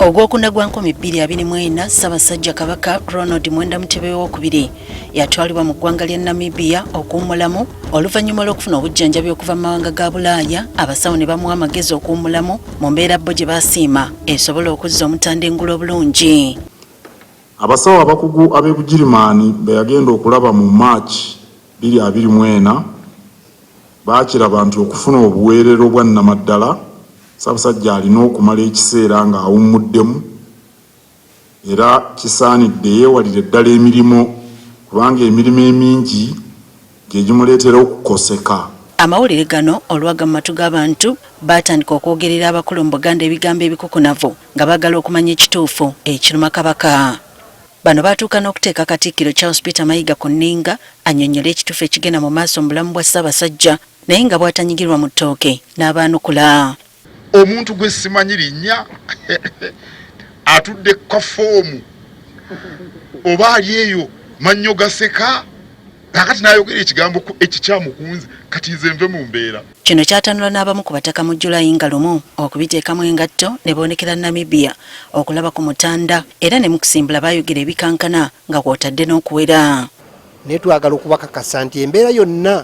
Ogwokuna gwa 2024, Ssaabasajja Kabaka Ronald Mwenda Mutebi Owookubiri yatwalibwa mu ggwanga lya Namibia okuwummulamu oluvannyuma lw'okufuna obujjanjabi okuva mu mawanga ga Bulaaya, abasawo ne bamuwa amagezi okuwummulamu mu mbeera bo gye basiima esobola okuzza Omutanda engulu obulungi. Abasawo abakugu ab'e Bugirimaani be yagenda okulaba mu March 2024 baakiraba nti okufuna obuweerero obwa nnamaddala, Ssaabasajja alina okumala ekiseera ng'awummuddemu era kisaanidde yeewalire ddala emirimu kubanga emirimu emingi gye gimuleetera okukoseka. Amawulire gano olwaga mu matu g'abantu, baatandika okwogerera abakulu mu Buganda ebigambo ebikukunavu nga baagala okumanya ekituufu ekiruma Kabaka. Bano baatuuka n'okuteeka Katikkiro Charles Peter Mayiga ku nninga annyonnyole ekituufu ekigenda mu maaso mu bulamu bwa Ssaabasajja naye nga bw'atanyigirwa mu ttooke n'abaanukula. Omuntu gwe simanyi linnya atudde ku kafoomu oba ali eyo mannyo gaseka kakati n'ayogera ekigambo ekikyamu ku nze, kati nze nve mu mbeera. Kino kyatanula n'abamu ku bataka mu July nga lumu okubiteekamu engatto ne boolekera Namibia okulaba ku Mutanda era ne mu kusimbula baayogera ebikankana nga kw'otadde n'okuwera. Naye twagala okubakakasa nti embeera yonna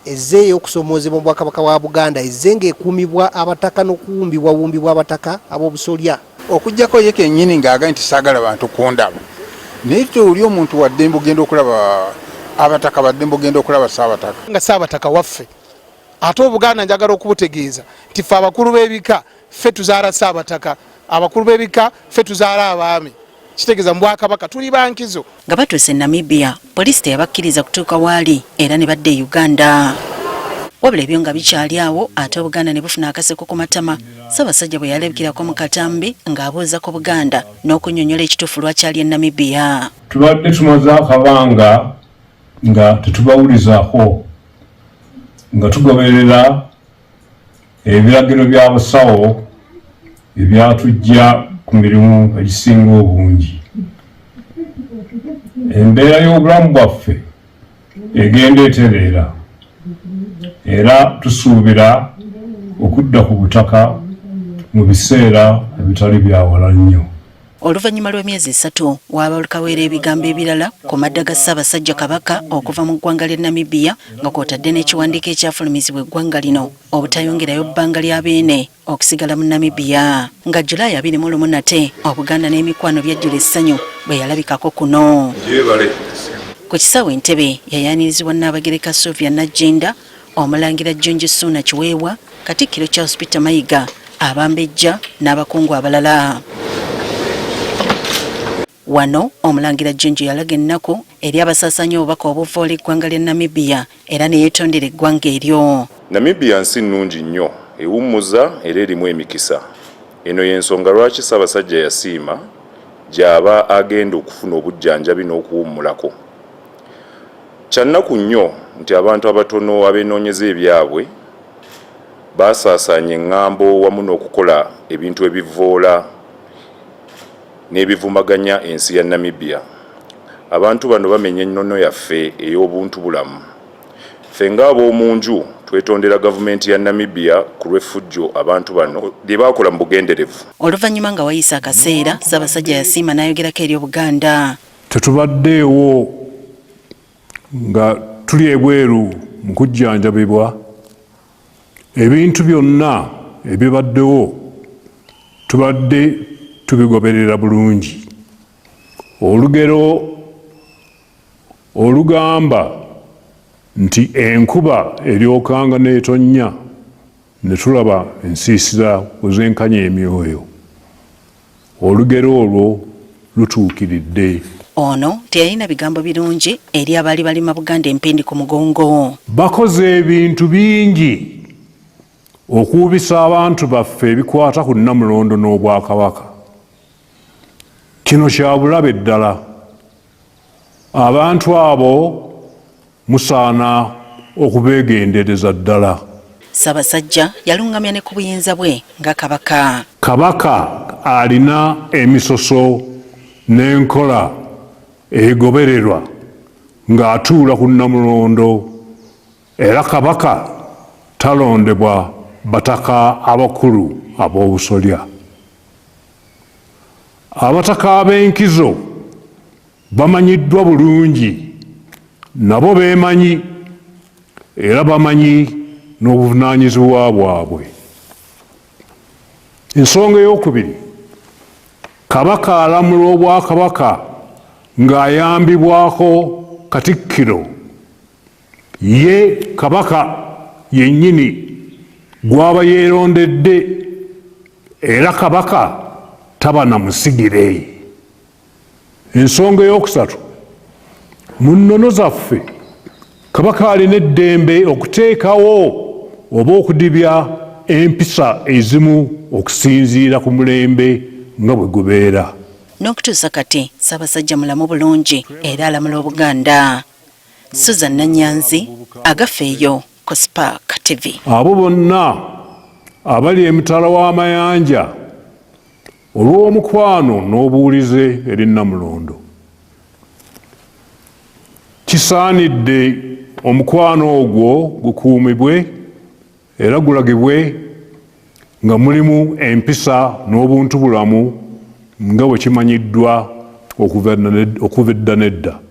ezze ey'okusoomoozebwa mu Bwakabaka bwa Buganda ezze ng'ekuumibwa abataka n'okuwumbibwawumbibwa abataka ab'obusolya. Okuggyako ye kennyini ng'agambye nti saagala bantu kundaba, naye tewuli omuntu wa ddembe ogenda okulaba abataka, ba ddembe ogenda okulaba Ssaabataka. Nga Ssaabataka waffe, ate Obuganda njagala okubutegeeza nti ffe abakulu b'ebika ffe tuzaala Ssaabataka, abakulu b'ebika ffe tuzaala abaami. Kitegeeza mu Bwakabaka tuli ba nkizo. Nga batuuse e Namibia, poliisi teyabakkiriza kutuuka waali era ne badda e Uganda. Wabula ebyo nga bikyali awo, ate Obuganda ne bufuna akaseko ku matama, Ssaabasajja bwe yalabikirako mu katambi ng'abuuza ku Buganda n'okunnyonnyola ekituufu lwaki ali e Namibia. Tubadde tumaze akabanga nga tetubawulizaako nga tugoberera ebiragiro by'abasawo ebyatujja ku mirimu egisinga obungi. Embeera y'obulamu bwaffe egenda etereera era tusuubira okudda ku butaka mu biseera ebitali bya wala nnyo. Oluvannyuma lw'emyezi esatu waabalukawo era ebigambo ebirala ku madda ga Ssaabasajja Kabaka okuva mu ggwanga ly'e Namibia nga kw'otadde n'ekiwandiiko ekyafulumizibwa eggwanga lino obutayongerayo bbanga lya Beene okusigala mu Namibia. Nga July 21 nate Obuganda n'emikwano byajjula essanyu bwe yalabikako kuno. Ku kisaawe e Ntebe yayanirizibwa Nnaabagereka Sylvia Nagginda, Omulangira Jjunju Ssuuna Kiweewa, Katikkiro Charles Peter Mayiga, Abambejja n'abakungu abalala. Wano Omulangira Jjunju yalaga ennaku eri abasaasaanya obubaka obuvvoola eggwanga lya Namibia era ne yeetondera eggwanga eryo. Namibia nsi nnungi nnyo, ewummuza era erimu emikisa. Eno y'ensonga lwaki Ssaabasajja yasiima gy'aba agenda okufuna obujjanjabi n'okuwummulako. Kya nnaku nnyo nti abantu abatono abeenoonyeza ebyabwe baasaasaanya eŋŋambo wamu n'okukola ebintu ebivvoola n'ebivumaganya ensi ya Namibia. Abantu bano bamenya ennono yaffe ey'obuntubulamu. Ffe ng'ab'omu nju twetondera gavumenti ya Namibia ku lw'effujjo abantu bano lye baakola mu bugenderevu. Oluvannyuma nga wayise akaseera, Ssaabasajja yasiima n'ayogerako eri Obuganda. Tetubaddeewo nga tuli ebweru mu kujjanjabibwa, ebintu byonna ebibaddewo tubadde tubigoberera bulungi. Olugero olugamba nti enkuba eryokanga n'etonnya ne tulaba ensiisira we zenkanya emyoyo. Olugero olwo lutuukiridde. Ono teyalina bigambo birungi eri abaali balima Buganda empindi ku mugongo. Bakoze ebintu bingi okuwubisa abantu baffe ebikwata ku Nnamulondo n'Obwakabaka. Kino kya bulabe ddala. Abantu abo musaana okubeegendereza ddala. Ssabasajja yalungamya ne ku buyinza bwe nga Kabaka. Kabaka alina emisoso n'enkola egobererwa ng'atuula ku Nnamulondo era Kabaka talondebwa Bataka abakulu ab'obusolya. Abataka ab'enkizo bamanyiddwa bulungi, nabo beemanyi era bamanyi n'obuvunaanyizibwa bwabwe. Ensonga ey'okubiri, Kabaka alamula Obwakabaka ng'ayambibwako Katikkiro. Ye Kabaka yennyini gw'aba yeerondedde era Kabaka taba na musigire. Ensonga ey'okusatu, mu nnono zaffe Kabaka alina eddembe okuteekawo oba okudibya empisa ezimu okusinziira ku mulembe nga bwe gubeera. N'okutuusa kati Ssaabasajja mulamu bulungi era alamula Obuganda. Susan Nanyanzi, Agafeeyo ku Spark TV. Abo bonna abali emitala w'amayanja olw'omukwano n'obuwulize eri Nnamulondo. Kisaanidde omukwano ogwo gukuumibwe era gulagibwe nga mulimu empisa n'obuntubulamu nga bwe kimanyiddwa okuva edda n'edda.